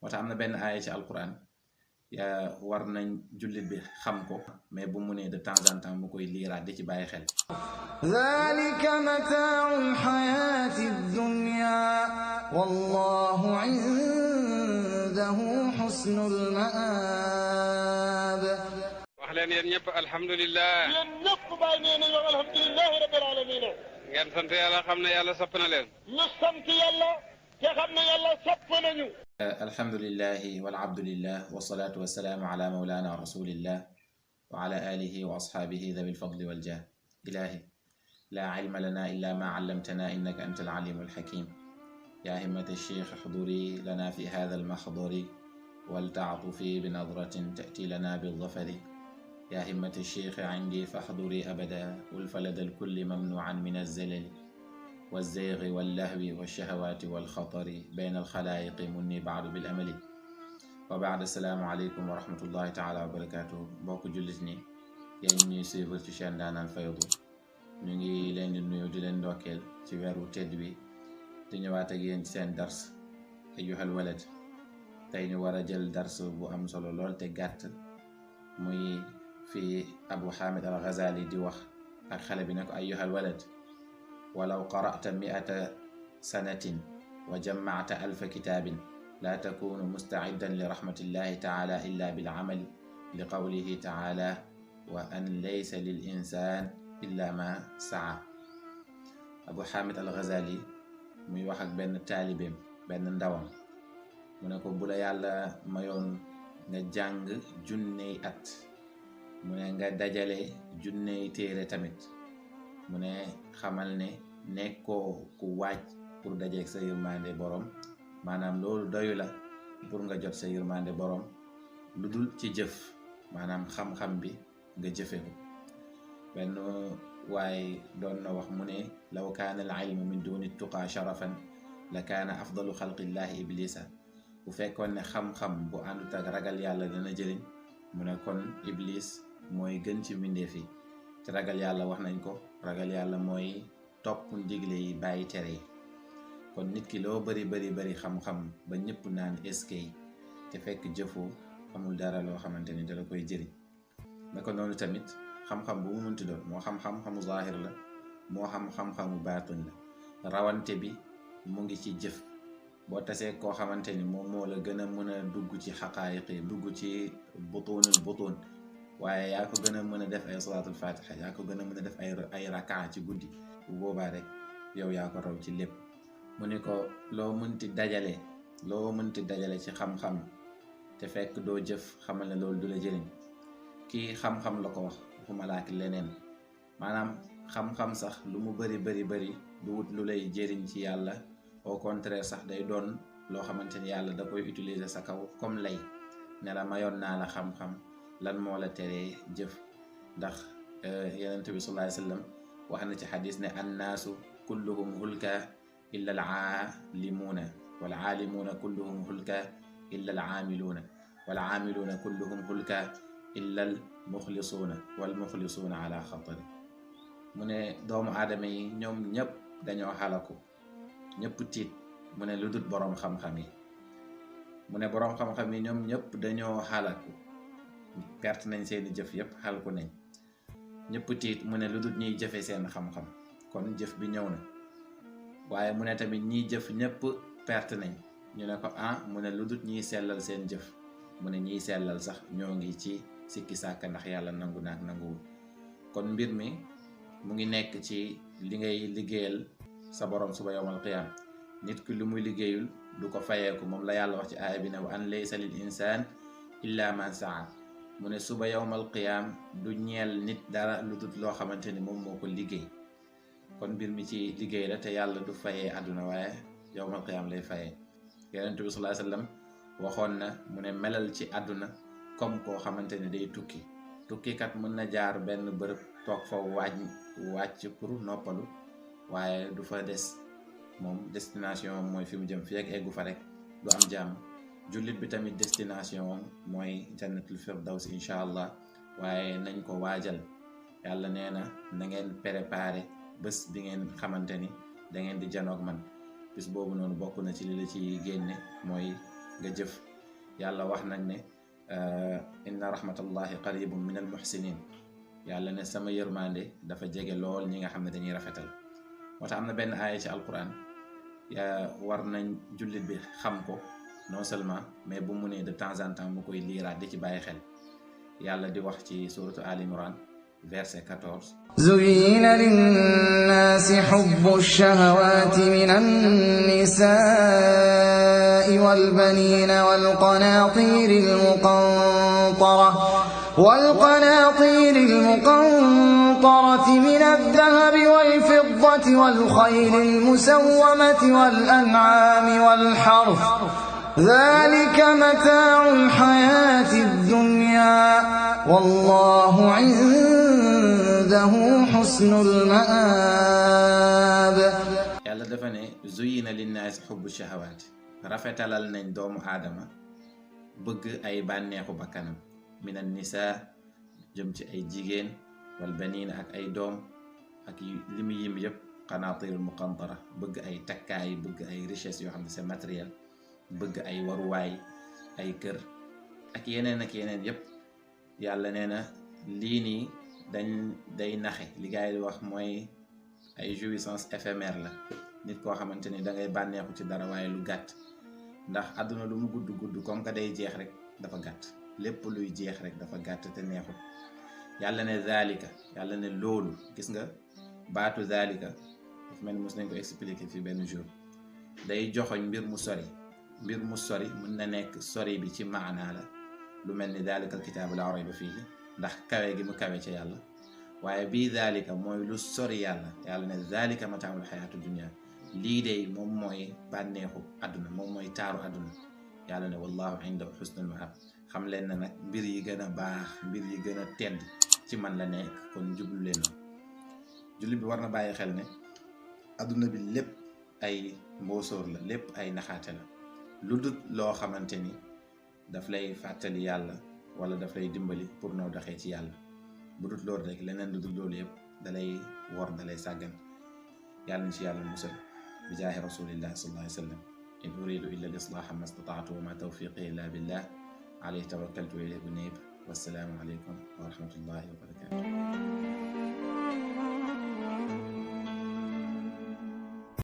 moo tax am na benn aaya ci alquran yaa war nañ jullit bi xam ko mais bu mu ne de temps en temps mu koy liiraat di ci bàyyi xel. zalika mataa'ul hayaatid dunyaa wallaahu indahu husnul ma'aab. wax leen yéen ñëpp alhamdulilah. yéen ñëpp bàyyi nee nañu alhamdulilah rabbil alamin. ngeen sant yàlla xam ne yàlla sopp na leen. ñu sant yàlla te xam ne yàlla sopp nañu. alhamdulilahi walabdulillah wasalaatu wasalaamu ala mawlana rasulillah wa ala alihi wa ashaabihi dawi lfadli waljah. ilahi laa ilma lana illa ma allamtana innaka anta alalimu alhakim. yaa himmata alcheikh uxduri lana fi hada almaxdari waltaatufi binadratin tati lana bildafari. yaa himmata alcheikh indi faxduri abada walfalada alkulli mamnuan min alzalali والزيغ واللهو والشهوات والخطر بين الخلائق مني بعد بالأمل وبعد السلام عليكم ورحمة الله تعالى وبركاته mbokk jullit ñi yéen ñuy suivre ci chaîne Ndaanaan Faydu ñu ngi leen di nuyu di leen ndokkeel ci weeru tedd wi di ñëwaat ak yéen ci seen dars ayyuhal walad. tey ñu war a jël dars bu am solo lool te gàtt muy fii Abu Hamid al-Ghazali di wax ak xale bi ne ko ayyuhal walad walaw qara'ta mi'ata sanatin wa jamma'ta alfa kitaabin laa takunu musta'iddan li rahmatillahi ta'ala illa bil amali li qawlihi ta'ala wa an laysa lil insaan illa ma sa'a. Abu Hamid al-Ghazali muy wax ak benn taalibeem benn ndawam mu ne ko bu la yàlla mayoon nga jàng junney at mu ne nga dajale junney téere tamit mu ne xamal ne nekkoo ku waaj pour dajeeg sa yërmande borom maanaam loolu doyu la pour nga jot sa yërmande borom lu dul ci jëf maanaam xam-xam bi nga jëfe ko. benn waaye doon na wax mu ne law kaana al ilmu min duni tuqaa sharafan la kaana afdalu xalqillahi iblisa. bu fekkoon ne xam-xam bu àndut ak ragal yàlla dana jëriñ mu ne kon iblis mooy gën ci mbindeef yi te ragal yàlla wax nañ ko ragal yàlla mooy topp ndigle yi bàyyi tere yi. kon nit ki loo bari xam-xam ba ñëpp naan eskay te fekk jëfoo amul dara loo xamante ni dala koy jëriñ. naka noonu tamit xam-xam bu mu munti doon moo xam xam-xamu zahir la moo xam xam-xamu baatin la rawante bi mu ngi ci jëf. boo tasee koo xamante ni moom moo la gën a mën a dugg ci xaqaayiq yi dugg ci butuunul butuun waaye yaa ko gën a mën a def ay salaatul fatiha yaa ko gën a mën a def ay rakaa ci guddi bu boobaa rek yow yaa ko raw ci lépp. mu ni ko loo mënti dajale ci xam-xam te fekk doo jëf xamal ne loolu du la jëriñ. kii xam-xam la ko wax waxuma laak leneen maanaam xam-xam sax lu mu bari du wut lu lay jëriñ ci yàlla. au contraire sax day doon loo xamante ni yàlla da koy utiliser sa kaw comme lay ne la mayoon naa la xam-xam lan moo la teree jëf. ndax yonent bi sallallahu alayhi wa sallam wax na ci xadis ne annaasu kulluhum hulka illa al aalimuuna wal aalimuuna kulluhum hulka illa al aamiluuna wal aamiluuna kulluhum hulka illa al muxlisuuna wal muxlisuuna ala xatari. mu ne doomu aadama yi ñoom ñëpp dañoo xalaku ñëpp tiit mu ne lu dul boroom xam-xam yi mu ne boroom xam-xam yi ñoom ñëpp dañoo xalaku perte nañ seeni jëf yëpp xalaku nañ ñëpp tiit mu ne lu dul ñiy jëfe seen xam-xam kon jëf bi ñëw na. waaye mu ne tamit ñiy jëf ñëpp perte nañ ñu ne ko mu ne lu dul ñiy sellal seen jëf mu ne ñiy sellal sax ñoo ngi ci sikki sàkk ndax yàlla nangu naak nanguwul. kon mbir mi mu ngi nekk ci li ngay liggéeyal sa borom suba yowmal qiyaam. nit ki lu muy liggéeyul du ko fayeeku moom la yàlla wax ci aaya bi ne wa an laysa lil insaan illa ma saa. mu ne suba yowmal qiyaam du ñeel nit dara lu dul loo xamante ni moom moo ko liggéey. kon mbir mi ci liggéey la te yàlla du fayee àdduna waaye yowmal qiyaam lay fayee. yonent bi sallallahu alayhi wasallam waxoon na mu ne melal ci àdduna comme koo xamante ni day tukkikat mën na jaar benn bërëb toog fa wàcc pour noppalu waaye du fa des moom destination mooy fi mu jëm fi ak eggu fa rek du am jàmm. jullit bi tamit destination mooy jannatul firdaws incha allah waaye nañ ko waajal. yàlla nee na ngeen préparé bés bi ngeen xamante ni da ngeen di janoog man. bis boobu noonu bokk na ci li la ci génne mooy nga jëf. yàlla wax nag ne inna rahmatallahi qaribun min al muhsinin, yàlla ne sama yërmande dafa jege lool ñi nga xam ne dañuy rafetal. moo tax am na benn aaya ci alquran war nañ jullit bi xam ko non seulement, mais bu mu ne de temps en temps mu koy liiraat di ci bàyyi xel. yàlla di wax ci suratu Ali Imran verset 14: زين للناس حب الشهوات من النساء والبنين والقناطير المقنطرة من الذهب والفضة والخيل المسومة والأنعام والحرث ذلك متاع الحياة الدنيا والله عنده حسن المآب. yàlla dafa ne zuyina linnaasi xubbu shahawaat, rafetalal nañ doomu aadama bëgg ay bànneexu bakkanam, min an nisaa jëm ci ay jigéen, wal baniin ak ay doom, ak li mu yim yëpp, qanaatirul muqantara bëgg ay takkaay, bëgg ay richesse yoo xam ne c'est matériel, bëgg ay waruwaay, ay kër ak yeneen yëpp. yàlla nee na lii nii day naxe. li gaay di wax mooy ay jouissance éphémère la. nit koo xamante ni da ngay bànneexu ci dara waaye lu gàtt, ndax àdduna lu mu gudd comme que day jeex rek dafa gàtt. lépp luy jeex rek dafa gàtt te neexul. yàlla ne zalika, yàlla ne loolu, gis nga baatu zalika daf mel ni mos nañ ko expliquer fii benn jour. day joxoñ mbir mu sori mën na nekk sori bi ci maanaa la, lu mel ni dalikal kitaabu laa rayba fiihi, ndax kawe gi mu kawe ca yàlla. waaye bii dalika mooy lu sori yàlla. yàlla ne dalika mataaul xayaatu dunia, lii de moom mooy bànneexu àdduna, moom mooy taaru àdduna. yàlla ne wallahu indahu xusnul maab, xam leen na nag mbir yi gën a baax, mbir yi gën a tedd ci man la nekk. kon jublu leen noonu. jullit bi war na bàyyi xel ne àdduna bi lépp ay mboosóor la, lépp ay naxaate la, lu dut loo xamante ni daf lay fàttali yàlla wala daf lay dimbali pour noo doxee ci yàlla. bu dut loolu rek leneen lu dut loolu yëpp dalay wor, dalay sàggan. yàlla na ci yàlla musal bi jaahi rasulillahi sallallahu alayhi wa sallam. in uridu illa al-islaha ma stata'tu wa ma tawfiqi illa billah alayhi tawakkaltu wa ilayhi unib. wassalaamu alaykum wa rahmatullahi wa barakatuh.